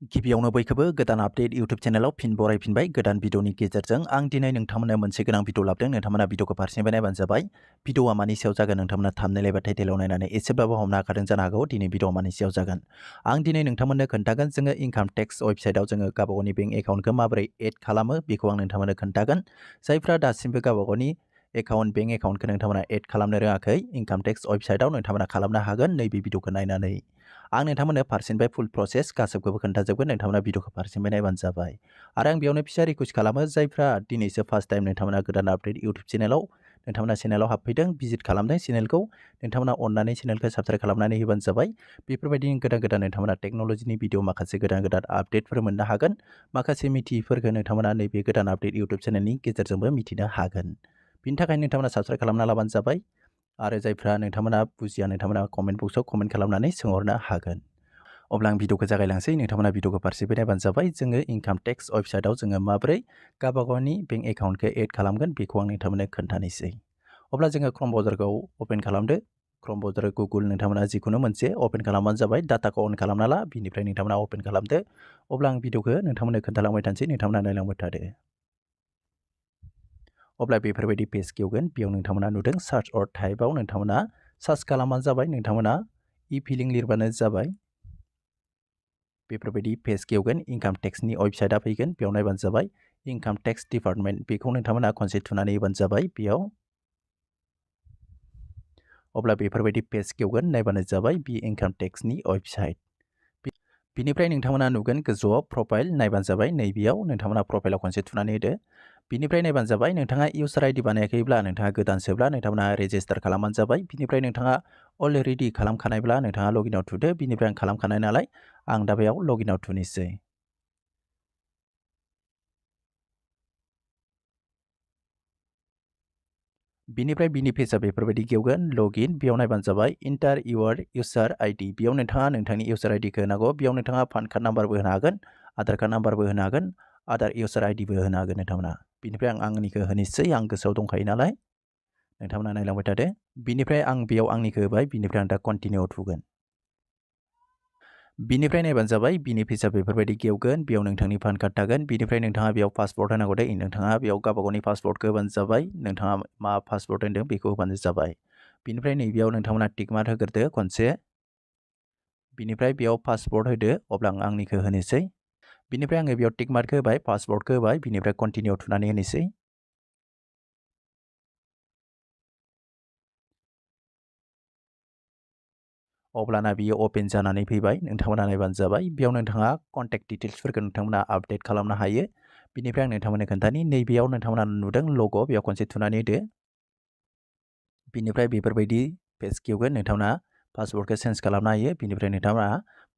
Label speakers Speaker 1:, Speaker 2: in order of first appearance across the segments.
Speaker 1: गिबियावनो बयखौबो गोदान आपडेट इउट्यूब चेनेलाव फिन बरायफिनबाय गोदान भिडिअनि गेजेरजों आं दिनै नोंथांमोननो मोनसे गोनां भिडिअ लाबोदों नोंथांमोना भिडिअखौ फारसेनिफ्राय नायबानो जाबाय भिडिअआ मानि सायाव जागोन नोंथांमोना थाम्बनेल एबा टाइटेलाव नायनानै एसेब्लाबो हमनो हाखादों जानो हागौ दिनै भिडिअआ मानि सायाव जागोन आं दिनै नोंथांमोननो खोन्थागोन जोङो इनकाम टेक्स वेबसाइटआव जोङो गावबागावनि बेंक एकाउन्टखौ माबोरै एड खालामो बेखौ आं नोंथांमोननो खोन्थागोन जायफ्रा दासिमबो गावबागावनि बेंक एकाउन्टखौ नोंथांमोना एड खालामनो रोङाखै इनकाम टेक्स वेबसाइटआव नोंथांमोना खालामनो हागोन नैबे भिडिअखौ नायनानै आं नोंथांमोननो फारसेनिफ्राय फुल प्रसेस गासैखौबो खोन्थाजोबगोन नोंथांमोना भिडिअखौ फारसेनिफ्राय नायबानो जाबाय आरो आं बेयावनो फिसा रिक्वेस्ट खालामो जायफ्रा दिनैसो फार्स्ट टाइम नोंथांमोना गोदान आपडेट इउट्यूब चेनेलाव हाबफैदों भिजिट खालामदों चेनेलखौ नोंथांमोना अननानै चेनेलखौ साबस्क्राइब खालामनानै होबानो जाबाय बेफोरबायदिनो गोदान नोंथांमोना टेक्न'लजिनि भिडिअ माखासे गोदान आपडेटफोर मोननो हागोन माखासे मिथियैफोरखौ नोंथांमोना नैबे गोदान आपडेट इउट्यूब चेनेलनि गेजेरजोंबो मिथिनो हागोन बिनि थाखाय नोंथांमोना साबस्क्राइब खालामना लाबानो जाबाय आरो जायफ्रा नोंथांमोना बुजिया नोंथांमोना कमेन्ट बक्सआव कमेन्ट खालामनानै सोंहरनो हागोन अब्ला आं भिडिअखौ जागायलांसै नोंथांमोना भिडिअखौ फारसेनिफ्राय नायबानो जाबाय जोङो इनकाम टेक्स वेबसाइटआव जोङो माबोरै गावबागावनि बेंक एकाउन्टखौ एड खालामगोन बेखौ आं नोंथांमोननो खोन्थानोसै अब्ला जोङो क्रम ब्राउजारखौ अपेन खालामदो क्रम ब्राउजार गुगोल नोंथांमोना जिखुनु मोनसे अपेन खालामबानो जाबाय डाटाखौ अन खालामना ला बिनिफ्राय नोंथांमोना अपेन खालामदो अब्ला आं भिडिअखौ नोंथांमोननो खोन्थालांबाय थानोसै नोंथांमोना नायलांबाय थादो अब्ला बेफोरबायदि पेज गेवगोन बेयाव नोंथांमोना नुदों सार्च अर टाइपआव नोंथांमोना सार्च खालामबानो जाबाय नोंथांमोना फिलिं लिरबानो जाबाय बेफोरबायदि पेज गेवगोन इनकाम टेक्सनि वेबसाइटआ फैगोन बेयाव नायबानो जाबाय इनकाम टेक्स डिपार्टमेन्ट बेखौ नोंथांमोना खनसे थुनानै होबानो जाबाय बेयाव अब्ला बेफोरबायदि पेज गेवगोन नायबानो जाबाय बे इनकाम टेक्सनि वेबसाइट बिनिफ्राय नोंथांमोना नुगोन गोजौआव प्रफाइल नायबानो जाबाय नैबेयाव नोंथांमोना प्रफाइलाव खनसे थुनानै होदो बिनिफ्राय नायबानो जाबाय नोंथाङा इउजार आइडि बानायाखैब्ला नोंथाङा गोदानसोब्ला नोंथांमोना रेजिस्टार खालामबानो जाबाय बिनिफ्राय नोंथाङा अलरेडि खालामखानायब्ला नोंथाङा लगिनआव थुदो बिनिफ्राय आं खालामखानाय नालाय आं दा बेयाव लगिनआव थुनोसै बिनिफ्राय बिनि पेजआ बेफोरबायदि गेवगोन लगिन बेयाव नायबानो जाबाय इन्टार इउर इउजार आइडि बेयाव नोंथाङा नोंथांनि इउजार आइडिखौ होनांगौ बेयाव नोंथाङा पान कार्ड नाम्बारबो होनो हागोन आधार कार्ड नाम्बारबो होनो हागोन आधार इउजार आइडिबो होनो हागोन नोंथांमोना बिनिफ्राय आं आंनिखौ होनोसै आं गोसोआव दंखायो नालाय नोंथांमोना नायलांबाय थादो बिनिफ्राय आं बेयाव आंनिखौ होबाय बिनिफ्राय आं दा कन्टिनिउ थुगोन बिनिफ्राय नायबानो जाबाय बिनि पेजआ बेफोरबायदि गेवगोन बेयाव नोंथांनि पान कार्ड थागोन बिनिफ्राय नोंथाङा बेयाव पासपर्ट होनांगौ दे नोंथाङा बेयाव गावबागावनि पासपर्टखौ होबानो जाबाय नोंथाङा मा पासपर्ट होनदों बेखौ होबानो जाबाय बिनिफ्राय नैबेयाव नोंथांमोना टिक मार्क होग्रोदो खनसे बिनिफ्राय बेयाव पासपर्ट होदो अब्ला आं आंनिखौ होनोसै बिनिफ्राय आङो बेयाव टिक मार्क होबाय पासवर्डखौ होबाय बिनिफ्राय कन्टिनिउ थुनानै होनोसै अब्लाना बियो अपेन जानानै फैबाय नोंथांमोना नायबानो जाबाय बेयाव नोंथाङा कन्टेक्ट डिटेल्सफोरखौ नोंथांमोना आपडेट खालामनो हायो बिनिफ्राय आं नोंथांमोननो खोन्थानि नैबेयाव नोंथांमोना नुदों लग' बेयाव खनसे थुनानै होदो बिनिफ्राय बेफोरबायदि पेज गेवगोन नोंथांमोना पासवर्डखौ चेन्ज खालामनो हायो बिनिफ्राय नोंथांमोना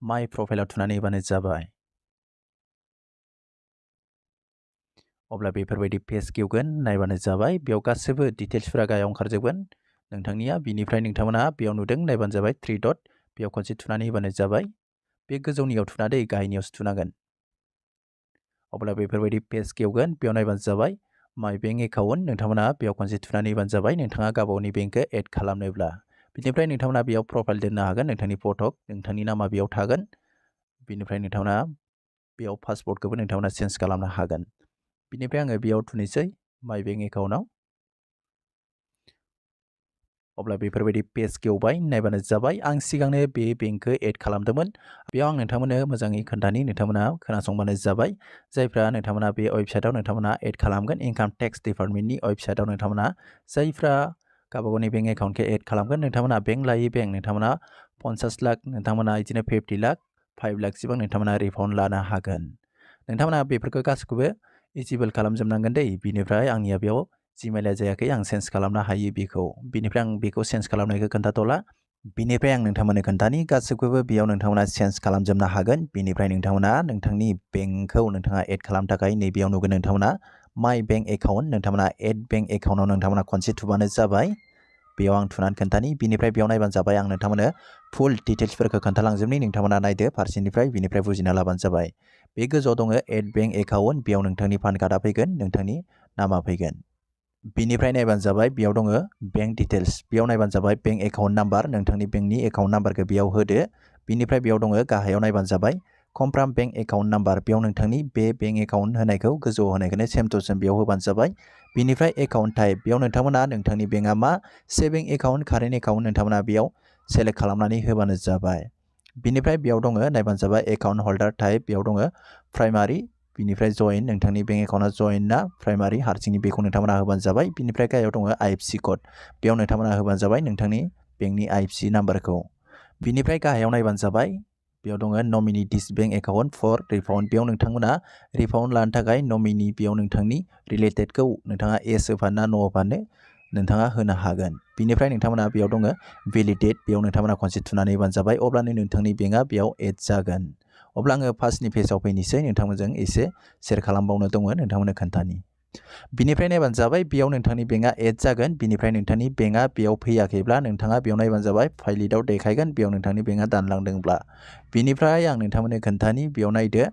Speaker 1: माइ प्रफाइलाव थुनानै होबानो जाबाय अब्ला बेफोरबायदि पेज गेवगोन नायबानो जाबाय बेयाव गासैबो डिटेल्सफोरा गाहायाव ओंखारजोबगोन नोंथांनिया बिनिफ्राय नोंथांमोना बेयाव नुदों नायबानो जाबाय 3 डट बेयाव खनसे थुनानै होबानो जाबाय बे गोजौनियाव थुनानै गाहायनियावसो थुनांगोन अब्ला बेफोरबायदि पेज गेवगोन बेयाव नायबानो जाबाय माय बेंक एकाउन्ट नोंथांमोना बेयाव खनसे थुनानै होबानो जाबाय नोंथाङा गावबागावनि बेंकखौ एड खालामनोब्ला बिनिफ्राय नोंथांमोना बेयाव प्रफाइल दोननो हागोन नोंथांनि फट' नोंथांनि नामा बेयाव थागोन बिनिफ्राय नोंथांमोना बेयाव पासवर्डखौबो नोंथांमोना चेन्ज खालामनो हागोन बिनिफ्राय आङो बेयाव थुनोसै माय बेंक एकाउन्टआव अब्ला बेफोरबायदि पेज गेवबाय नायबानो जाबाय आं सिगांनो बे बेंकखौ एड खालामदोंमोन बेयाव आं नोंथांमोननो मोजाङै खोन्थानि नोंथांमोना खोनासंबानो जाबाय जायफ्रा नोंथांमोना बे वेबसाइटआव नोंथांमोना एड खालामगोन इनकाम टेक्स डिपार्टमेन्टनि वेबसाइटआव नोंथांमोना जायफ्रा गावबागावनि बेंक एकाउन्टखौ एड खालामगोन नोंथांमोना बेंक लायै बेंक नोंथांमोना 50 लाख नोंथांमोना बिदिनो 50 लाख 5 लाख सिबां नोंथांमोना रिफान्ड लानो हागोन नोंथांमोना बेफोरखौ गासैखौबो इजिबोल खालामजोबनांगोन दै बिनिफ्राय आंनिया बेयाव जिमेइला जायाखै आं चेन्ज खालामनो हायो बेखौ बिनिफ्राय आं बेखौ चेन्ज खालामनायखौ खोन्थाथ'ला बिनिफ्राय आं नोंथांमोननो खोन्थानि गासैखौबो बेयाव नोंथांमोना चेन्ज खालामजोबनो हागोन बिनिफ्राय नोंथांमोना नोंथांनि बेंकखौ नोंथाङा एड खालामनो थाखाय नैबेयाव नुगोन नोंथांमोना माय बेंक एकाउन्ट नोंथांमोना एड बेंक एकाउन्टआव नोंथांमोना खनसे थुबानो जाबाय बेयाव आं थुनानै खोन्थानि बिनिफ्राय बेयाव नायबानो जाबाय आं नोंथांमोननो फुल डिटेल्सफोरखौ खोन्थालांजोबनि नोंथांमोना नायदो फारसेनिफ्राय बिनिफ्राय बुजिना लाबानो जाबाय बे गोजौआव दङ एड बेंक एकाउन्ट बेयाव नोंथांनि पान कार्डआ फैगोन नोंथांनि नामा फैगोन बिनिफ्राय नायबानो जाबाय बेयाव दङ बेंक डिटेल्स बेयाव नायबानो जाबाय बेंक एकाउन्ट नाम्बार नोंथांनि बेंकनि एकाउन्ट नाम्बारखौ बेयाव होदो बिनिफ्राय बेयाव दङ गाहायाव नायबानो जाबाय कनफार्म बेंक एकाउन्ट नाम्बार बेयाव नोंथांनि बे बेंक एकाउन्ट होनायखौ गोजौआव होनायखौनो सेम टु सेम बेयाव होबानो जाबाय। बिनिफ्राय एकाउन्ट टाइप बेयाव नोंथांमोना नोंथांनि बेंकआ मा सेभिं एकाउन्ट कारेन्ट एकाउन्ट नोंथांमोना बेयाव सेलेक्ट खालामनानै होबानो जाबाय। बिनिफ्राय बेयाव दङ नायबानो जाबाय एकाउन्ट हल्डार टाइप बेयाव दङ प्राइमारि बिनिफ्राय जइन नोंथांनि बेंक एकाउन्टआ जइन ना प्राइमारि हारसिंनि बेखौ नोंथांमोना होबानो जाबाय। बिनिफ्राय गाहायाव दङ आइएफएससी कड बेयाव नोंथांमोना होबानो जाबाय नोंथांनि बेंकनि आइएफएससी नाम्बारखौ। बिनिफ्राय गाहायाव नायबानो जाबाय बेयाव दङ नमिनि दिस बेंक एकाउन्ट फर रिफाउन्ड बेयाव नोंथांमोना रिफाउन्ड लानो थाखाय नमिनि बेयाव नोंथांनि रिलेटेडखौ नोंथाङा एस होफानो ना नो होफानो नोंथाङा होनो हागोन। बिनिफ्राय नोंथांमोना बेयाव दङ भेलिडेट बेयाव नोंथांमोना खनसे थुनानै होबानो जाबाय अब्लानो नोंथांनि बेंकआ बेयाव एड जागोन। अब्ला आङो फार्स्टनि पेजाव फैनोसै नोंथांमोनजों एसे शेयार खालामबावनो दङ नोंथांमोननो खोन्थानि। बिनिफ्राय नायबानो जाबाय बेयाव नोंथांनि बेंकआ एड जागोन। बिनिफ्राय नोंथांनि बेंकआ बेयाव फैयाखैब्ला नोंथाङा बेयाव नायबानो जाबाय फाइलिटआव देखायगोन बेयाव नोंथांनि बेंकआ दानलांदोंब्ला। बिनिफ्राय आं नोंथांमोननो खोन्थानि बेयाव नायदो।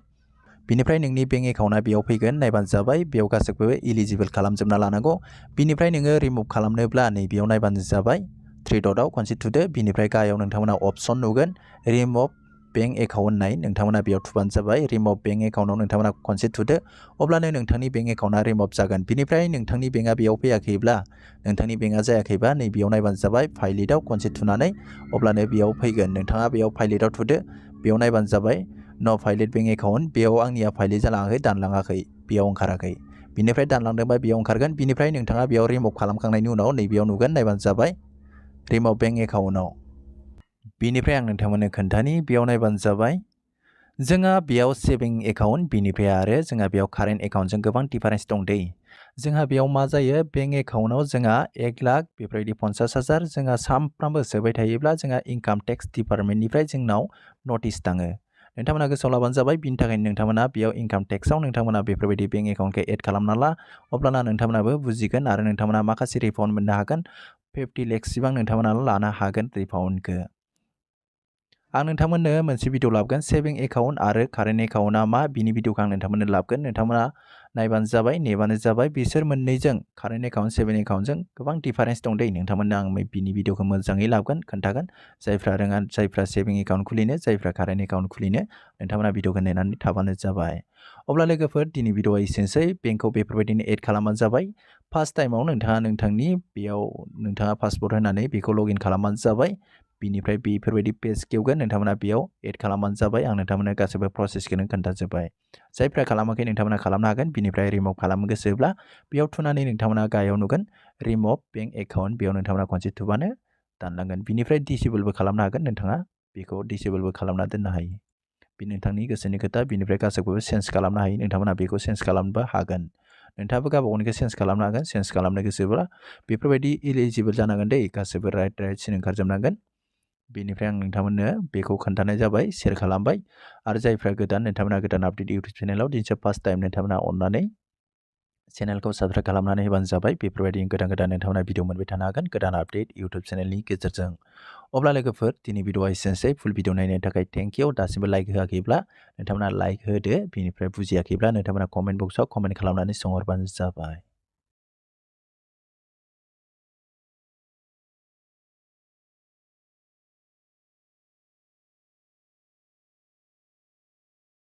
Speaker 1: बिनिफ्राय नोंनि बेंक एकाउन्टआ बेयाव फैगोन नायबानो जाबाय बेयाव गासैखौबो इलिजिबल खालामजोबना लानांगौ। बिनिफ्राय नोङो रिमुभ खालामनोब्ला नैबेयाव नायबानो जाबाय थ्रि डटआव खनसे थुदो। बिनिफ्राय गाहायाव नोंथांमोना अप्शन नुगोन रिमुभ बेंक एकाउन्ट होननाय नोंथांमोना बेयाव थुबानो जाबाय। रिमुभ बेंक एकाउन्टआव नोंथांमोना खनसे थुदो अब्लानो नोंथांनि बेंक एकाउन्टआ रिमुभ जागोन। बिनिफ्राय नोंथांनि बेंकआ बेयाव फैयाखैब्ला नोंथांनि बेंकआ जायाखैबा नैबेयाव नायबानो जाबाय फाइलिटआव खनसे थुनानै अब्लानो बेयाव फैगोन। नोंथाङा बेयाव फाइलिटआव थुदो बेयाव नायबानो जाबाय न' फाइलिट बेंक एकाउन्ट बेयाव आंनिया फाइलिट जालाङाखै दानलाङाखै बेयाव ओंखाराखै। बिनिफ्राय दानलांदोंबा बेयाव ओंखारगोन। बिनिफ्राय नोंथाङा बेयाव रिमुभ खालामखांनायनि उनाव नैबेयाव नुगोन नायबानो जाबाय रिमुभ बेंक एकाउन्टआव। बिनिफ्राय आं नोंथांमोननो खोन्थानि बेयाव नायबानो जाबाय जोंहा बेयाव सेभिं एकाउन्ट बिनिफ्राय आरो जोंहा बेयाव कारेन्ट एकाउन्टजों गोबां डिफारेन्स दं दै। जोंहा बेयाव मा जायो बेंक एकाउन्टआव जोंहा 1 लाख बेफोरबायदि 50,000 जोंहा सानफ्रामबो सोबाय थायोब्ला जोंहा इनकाम टेक्स डिपार्टमेन्टनिफ्राय जोंनाव नटिस थाङो। नोंथांमोना गोसोआव लाबानो जाबाय बिनि थाखायनो नोंथांमोना बेयाव इनकाम टेक्सआव नोंथांमोना बेफोरबायदि बेंक एकाउन्टखौ एड खालामना ला अब्लाना नोंथांमोनाबो बुजिगोन आरो नोंथांमोना माखासे रिफाउन्ड मोननो हागोन 50 लाख सिबां नोंथांमोना लानो हागोन रिफाउन्डखौ। आं नोंथांमोननो मोनसे भिडिअ लाबोगोन सेभिं एकाउन्ट आरो कारेन्ट एकाउन्टआ मा बिनि भिडिअखौ आं नोंथांमोननो लाबोगोन। नोंथांमोना नायबानो जाबाय नेबानो जाबाय बिसोर मोननैजों कारेन्ट एकाउन्ट सेभिं एकाउन्टजों गोबां डिफारेन्स दं दै। नोंथांमोननो आं बिनि भिडिअखौ मोजाङै लाबोगोन खोन्थागोन जायफ्रा रोङा जायफ्रा सेभिं एकाउन्ट खुलिनो जायफ्रा कारेन्ट एकाउन्ट खुलिनो नोंथांमोना भिडिअखौ नायनानै थाबानो जाबाय। अब्ला लोगोफोर दिनै भिडिअआ एसेनोसै बेंकखौ बेफोरबायदिनो एड खालामबानो जाबाय। फार्स्ट टाइमाव नोंथाङा नोंथांनि बेयाव नोंथाङा पासवर्ड होनानै बेखौ लगइन खालामबानो जाबाय। बिनिफ्राय बेफोरबायदि पेज खेवगोन नोंथांमोना बेयाव एड खालामबानो जाबाय। आं नोंथांमोननो गासैबो प्रसेसखौनो खोन्थाजोब्बाय। जायफ्रा खालामाखै नोंथांमोना खालामनो हागोन। बिनिफ्राय रिमुभ खालामनो गोसोब्ला बेयाव थुनानै नोंथांमोना गाहायाव नुगोन रिमुभ बेंक एकाउन्ट बेयाव नोंथांमोना खनसे थुबानो दानलांगोन। बिनिफ्राय डिसेबलबो खालामनो हागोन नोंथाङा बेखौ डिसेबलबो खालामना दोननो हायो। बे नोंथांनि गोसोनि खोथा। बिनिफ्राय गासैखौबो चेन्ज खालामनो हायो नोंथांमोना बेखौ चेन्ज खालामनोबो हागोन। नोंथाङाबो गावबा गावनिखौ चेन्ज खालामनो हागोन। चेन्ज खालामनो गोसोब्ला बेफोरबायदि इलिजिबल जानांगोन दै गासैबो राइट सिन ओंखारजोबनांगोन। बेनिफ्राय आं नोंथांमोननो बेखौ खोन्थानाय जाबाय शेयार खालामबाय। आरो जायफ्रा गोदान नोंथांमोना गोदान आपडेट इउटुब चेनेलाव दिनैसो फार्स्ट टाइम नोंथांमोना अननानै चेनेलखौ साबस्क्राइब खालामनानै होबानो जाबाय। बेफोरबायदि गोदान गोदान नोंथांमोना भिडिअ मोनबाय थानो हागोन गोदान आपडेट इउटुब चेनेलनि गेजेरजों। अब्ला लोगोफोर दिनै भिडिअआ एसेनोसै फुल भिडिअ नायनायनि थाखाय थेंक इउ। दासिमबो लाइक होआखैब्ला नोंथांमोना लाइक होदो। बिनिफ्राय बुजियाखैब्ला नोंथांमोना कमेन्ट बक्सआव कमेन्ट खालामनानै सोंहरबानो जाबाय।